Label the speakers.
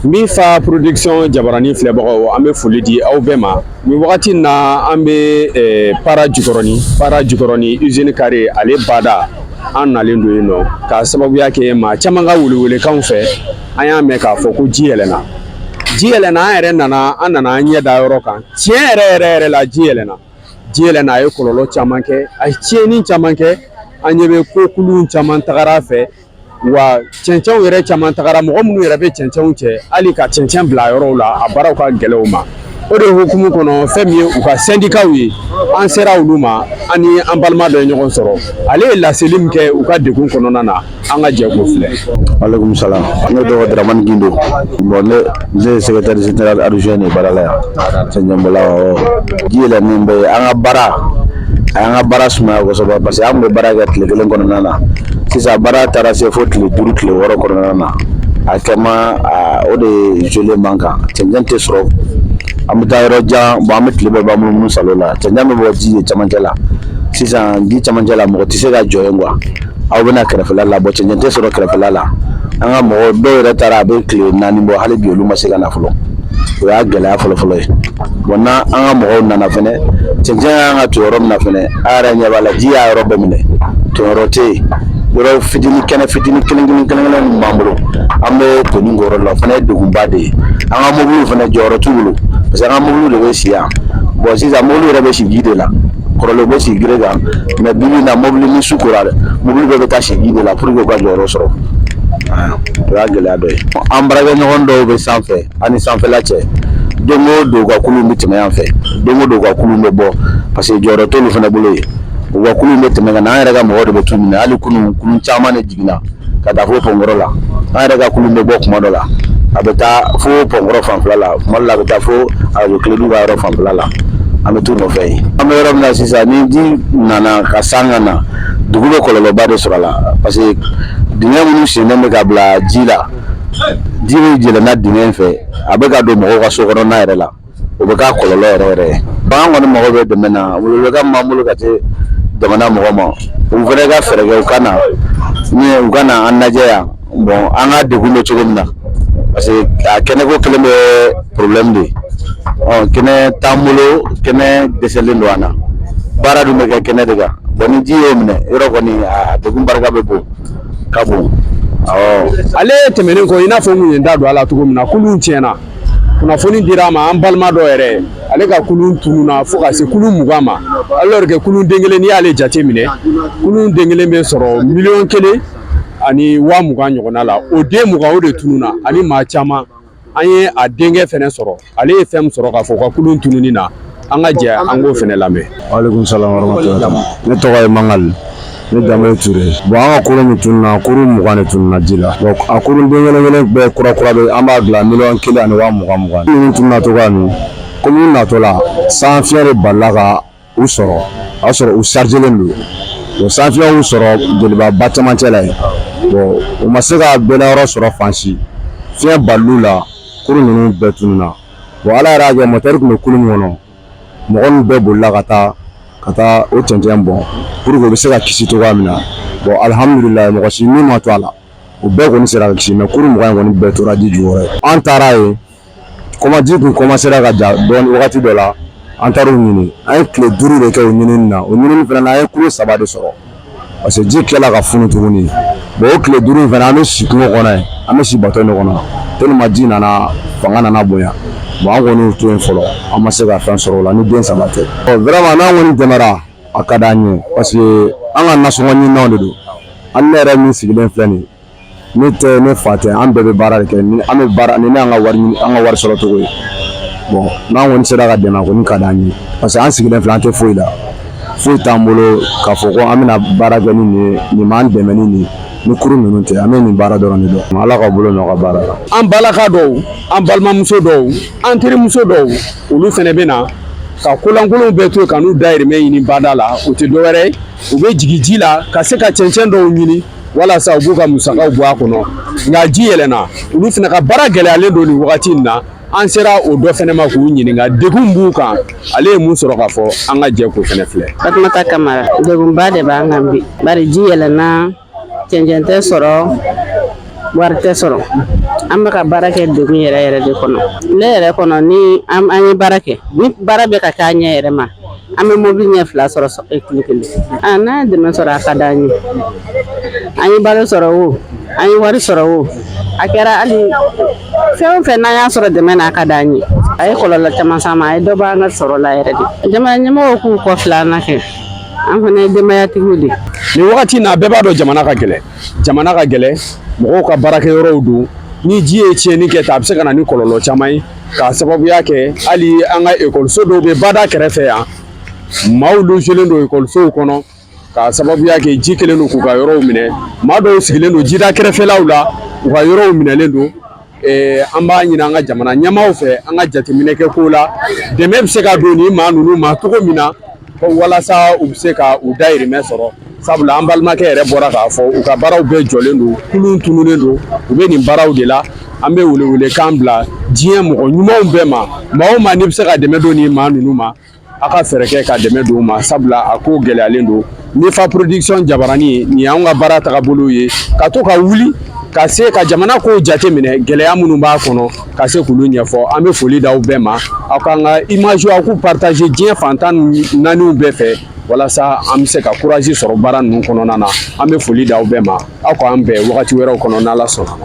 Speaker 1: Mifa Production jabarani filɛbagaw, an bɛ foli di aw bɛɛ ma nin wagati in na. An bɛ Para Jikɔrɔni, Para Jikɔrɔni usine carré ale bada. An nalen don yen nɔ k'a sababuya kɛ maa caman ka welewelekanw fɛ. An y'a mɛn k'a fɔ ko ji yɛlɛnna, ji yɛlɛnna. An yɛrɛ nana, an nana an ɲɛ da yɔrɔ kan. Tiɲɛ yɛrɛ yɛrɛ yɛrɛ la, ji yɛlɛnna, ji yɛlɛnna. A ye kɔlɔlɔ caman kɛ, a ye tiɲɛni caman kɛ. An ɲɛ bɛ ko kulun caman tagara a fɛ wa, cɛncɛnw yɛrɛ caman tagara. Mɔgɔ minnu yɛrɛ bɛ cɛncɛnw cɛ, hali ka cɛncɛn bila yɔrɔw la, a baaraw ka gɛlɛn u ma. O de hukumu kɔnɔ, fɛn min ye u ka sɛndikaw ye, an sera olu ma. An ni an balima dɔ ye ɲɔgɔn sɔrɔ. Ale ye laseli min kɛ u ka degun kɔnɔna na, an ka jɛ k'o filɛ.
Speaker 2: Aleykum salam. Ne tɔgɔ Dramani Gindo. Bon, ne ye secrétaire général adjoint de baara la yan, cɛncɛnbɔla. Awɔ, ji yɛlɛnnen bɛ an ka baara, a y'an ka baara sumaya kosɛbɛ, parce que an tun bɛ baara kɛ tile 1 kɔnɔna na. Sisan baara taara se fo tile 5, tile 6 kɔnɔna na. A kɛ ma o de joué man kan. Cɛncɛn tɛ sɔrɔ, an bɛ taa yɔrɔ jan. Bon, an bɛ tile bɛɛ ban munumunu salo la. Cɛncɛn bɛ bɔ ji de camancɛ la. Sisan ji camancɛ la, mɔgɔ tɛ se ka jɔ yen quoi. Aw bɛna kɛrɛfɛla la bɔ, cɛncɛn tɛ sɔrɔ kɛrɛfɛla la. An ka mɔgɔ dɔw yɛrɛ taara, a bɛ tile 4 bɔ, hali bi olu ma se ka na fɔlɔ. O y'a gɛlɛya fɔlɔfɔlɔ ye. Bon, n'an an ka mɔgɔw nana fɛnɛ, cɛncɛn kan ka to yɔrɔ min na fɛnɛ, a yɛrɛ ɲɛ b'a la, ji y'a yɔrɔ bɛɛ minɛ, tonyɔrɔ tɛ yen. Yɔrɔ fitinin, kɛnɛ fitinin kelen kelen kelen kelen min b'an bolo, an bɛ toni k'o yɔrɔ la. O fana ye degunba de ye. An ka mobiliw fana, jɔyɔrɔ t'u bolo, parce que an ka mobiliw de bɛ si yan. Bon, sisan mobili yɛrɛ bɛ si ji de la. Kɔrɔlen u bɛ si gere kan, mais bi bi in na, mobili ni su kora dɛ, mobili bɛɛ bɛ taa si ji de la pour que u ka jɔyɔrɔ sɔrɔ. O y'a gɛlɛya dɔ ye. An baarakɛɲɔgɔn dɔw bɛ sanfɛ, an ni sanfɛla cɛ. Don o don, u ka kulun bɛ tɛmɛ yan fɛ. Don o don, u ka kulun bɛ bɔ, parce que jɔyɔrɔ t'olu fana bolo yen. U ka kulun bɛ tɛmɛ ka na, an yɛrɛ ka mɔgɔw de bɛ t'u minɛ. Hali kunun, kulun caman de jiginna ka taa fo pɔnkɔrɔ la. An yɛrɛ ka kulun bɛ bɔ kuma dɔ la, a bɛ taa fo pɔnkɔrɔ fanfɛla la, kuma dɔ la a bɛ taa fo arajo Kiledu ka yɔrɔ fanfɛla la. An bɛ t'u nɔfɛ yen. An bɛ yɔrɔ min na sisan, ni ji nana ka san ka na, dugu bɛ kɔlɔlɔba de sɔrɔ a la, parce que dingɛ minnu sennen bɛ ka bila ji la, ji bɛ yɛlɛnna dingɛ in fɛ, a bɛ ka don mɔgɔw ka so kɔnɔna yɛrɛ la. O bɛ k'a kɔlɔlɔ yɛrɛ yɛrɛ ye. An kɔni mago bɛ dɛmɛ na. Welewelekan min b'an bolo ka se jamana mɔgɔ ma, u fana ka fɛɛrɛ kɛ, u ka na ni u ka na an lajɛ yan. Bon, an ka degun bɛ cogo min na, parce que a kɛnɛko kelen bɛ problème de ye. Ɔ, kɛnɛ t'an bolo, kɛnɛ dɛsɛlen don an na. Baara dun bɛ kɛ kɛnɛ de kan. Bon, ni ji y'o minɛ yɔrɔ kɔni, a degun barika bɛ bon ka bon, awɔ.
Speaker 1: Ale tɛmɛnen kɔ, i n'a fɔ n kun ye n da don a la cogo min na, kulun tiɲɛna. Kunnafoni dira a ma, an balima dɔ yɛrɛ, ale ka kulun tununna fo ka se kulun 20 ma, alors que kulun den kelen, n'i y'ale jate minɛ, kulun den kelen bɛ sɔrɔ 1,2 miliyɔn ɲɔgɔnna la. O den 20, o de tununna. Ani maa caman, an ye a denkɛ fɛnɛ sɔrɔ. Ale ye fɛn min sɔrɔ k'a fɔ u ka kulun tununni na, an ka jɛ an k'o fɛnɛ lamɛn.
Speaker 2: Aleykum salam warahmatullahi. Ne tɔgɔ ye Mangali, ne jamu ye Ture. Bon, an ka kurun min tununna, kurun 20 de tununna ji la. Bon, a kurun den kelen kelen bɛɛ kura kura bɛ, an b'a dilan miliyɔn 1 ani 20 20. Ninnu tununna cogoya min, komi u natɔ la, san fiɲɛ de balila ka u sɔrɔ. O y'a sɔrɔ u chargelen don. Bon, san fiɲɛ y'u sɔrɔ Joliba ba camancɛ la yen. Bon, u ma se ka bɛlɛyɔrɔ sɔrɔ fan si, fiɲɛ balil'u la, kurun ninnu bɛɛ tununna. Bon, Ala yɛrɛ y'a kɛ, mɔtɛri tun bɛ kulun min kɔnɔ, mɔgɔ ninnu bɛɛ bolila ka taa o cɛncɛn bɔn pour que u bɛ se ka kisi cogoya min na. Bon, alihamudulilayi, mɔgɔ si min ma to a la, u bɛɛ kɔni sera ka kisi, mais kurun 20 in kɔni bɛɛ tora ji jukɔrɔ. An taara yen, kɔma ji kun commencera ka ja dɔɔni wagati dɔ la. An taar'u ɲini, an ye tile 5 de kɛ o ɲinini na. O ɲinini fana na, an ye kurun saba de sɔrɔ, parce que ji tilala ka funu tuguni. Bon, o tile 5 in fana, an bɛ si kungo kɔnɔ yen, an bɛ si bato de kɔnɔ, tellement ji nana, fanga nana bonya. Bon, an kɔni y'u to yen fɔlɔ, an ma se ka fɛn sɔrɔ o la ni den saba tɛ. Bon, vraiment, n'an kɔni dɛmɛra, a ka d'an ye, parce que an ka nasɔngɔ ɲininaw de don. Hali ne yɛrɛ min sigilen filɛ nin ye, ne tɛ ne fa tɛ, an bɛɛ bɛ baara de kɛ. Ni an bɛ baara ni ne y'an ka wari ɲini, an ka wari sɔrɔ cogo ye. Bon, n'an kɔni sera ka dɛmɛ, a kɔni ka d'an ye, parce que an sigilen filɛ, an tɛ foyi la, foyi t'an bolo k'a fɔ ko an bɛna baara kɛ ni nin ye, nin m'an dɛmɛ ni nin ni kurun ninnu tɛ. An bɛ nin baara dɔrɔn de dɔn. Ala ka bolo nɔ ka baara la.
Speaker 1: An balaka dɔw, an balimamuso dɔw, an terimuso dɔw, olu fɛnɛ bɛ na ka kolankolonw bɛɛ to yen ka n'u dahirimɛ ɲini bada la. O tɛ dɔwɛrɛ ye, u bɛ jigin ji la ka se ka cɛncɛn dɔw ɲini walasa u b'u ka musakaw bɔ a kɔnɔ. Nka ji yɛlɛnna, olu fana ka baara gɛlɛyalen don nin wagati in na. An sera o dɔ fɛnɛ ma k'u ɲininka degun b'u kan. Ale ye mun sɔrɔ k'a fɔ, an ka jɛ k'o fɛnɛ filɛ.
Speaker 3: Fatumata Kamara. Degunba de b'an kan bi, bari ji yɛlɛnna, cɛncɛn tɛ sɔrɔ. Wari tɛ sɔrɔ. An bɛ ka baara kɛ degun yɛrɛ yɛrɛ de kɔnɔ. Ne yɛrɛ kɔnɔ, ni an ye baara kɛ, ni baara bɛ ka kɛ an ɲɛ yɛrɛ ma, an bɛ mobili ɲɛ 2 sɔrɔ tile kelen. N'an ye dɛmɛ sɔrɔ, a ka d'an ye. An ye balo sɔrɔ o, an ye wari sɔrɔ o, a kɛra hali fɛn o fɛn, n'an y'a sɔrɔ dɛmɛ na, a ka d'an ye. A ye kɔlɔlɔ caman s'an ma, a ye dɔ bɔ an ka sɔrɔ la yɛrɛ de. Jamana ɲɛmɔgɔw k'u kɔ filanan kɛ, an fana ye denbayatigiw de.
Speaker 1: Nin wagati in na, bɛɛ b'a dɔn jamana ka gɛlɛn, jamana ka gɛlɛn. Mɔgɔw ka baarakɛyɔrɔw don, ni ji ye tiɲɛni kɛ ta, a bɛ se ka na ni kɔlɔlɔ caman ye, k'a sababuya kɛ hali an ka ekɔliso dɔw bɛ bada kɛrɛfɛ yan, maaw logelen don ekɔlisow kɔnɔ, k'a sababuya kɛ ji kɛlen don k'u ka yɔrɔw minɛ. Maa dɔw sigilen don jida kɛrɛfɛlaw la, u ka yɔrɔw minɛlen don. An b'a ɲini an ka jamana ɲɛmaaw fɛ, an ka jateminɛ kɛ ko la, dɛmɛ bɛ se ka don nin maa ninnu ma cogo min na, ko walasa u bɛ se ka u dayirimɛ sɔrɔ. Sabula an balimakɛ yɛrɛ bɔra k'a fɔ, u ka baaraw bɛɛ jɔlen don, kulun tununnen don, u bɛ nin baaraw de la. An bɛ welewelekan bila diɲɛ mɔgɔ ɲumanw bɛɛ ma, maa o maa n'i bɛ se ka dɛmɛ don nin maa ninnu ma, a ka fɛɛrɛ kɛ ka dɛmɛ don u ma, sabula a ko gɛlɛyalen don. Nefa Production jabarani, nin y'anw ka baara tagabolo ye, ka to ka wuli ka se ka jamana kow jate minɛ, gɛlɛya minnu b'a kɔnɔ, ka se k'olu ɲɛfɔ. An bɛ foli d'aw bɛɛ ma. Aw k'an ka image, aw k'u partager diɲɛ fan 14 bɛɛ fɛ, walasa an bɛ se ka courage sɔrɔ baara ninnu kɔnɔna na. An bɛ foli d'aw bɛɛ ma. Aw k'an bɛn wagati wɛrɛw kɔnɔ, n'Ala sɔnna.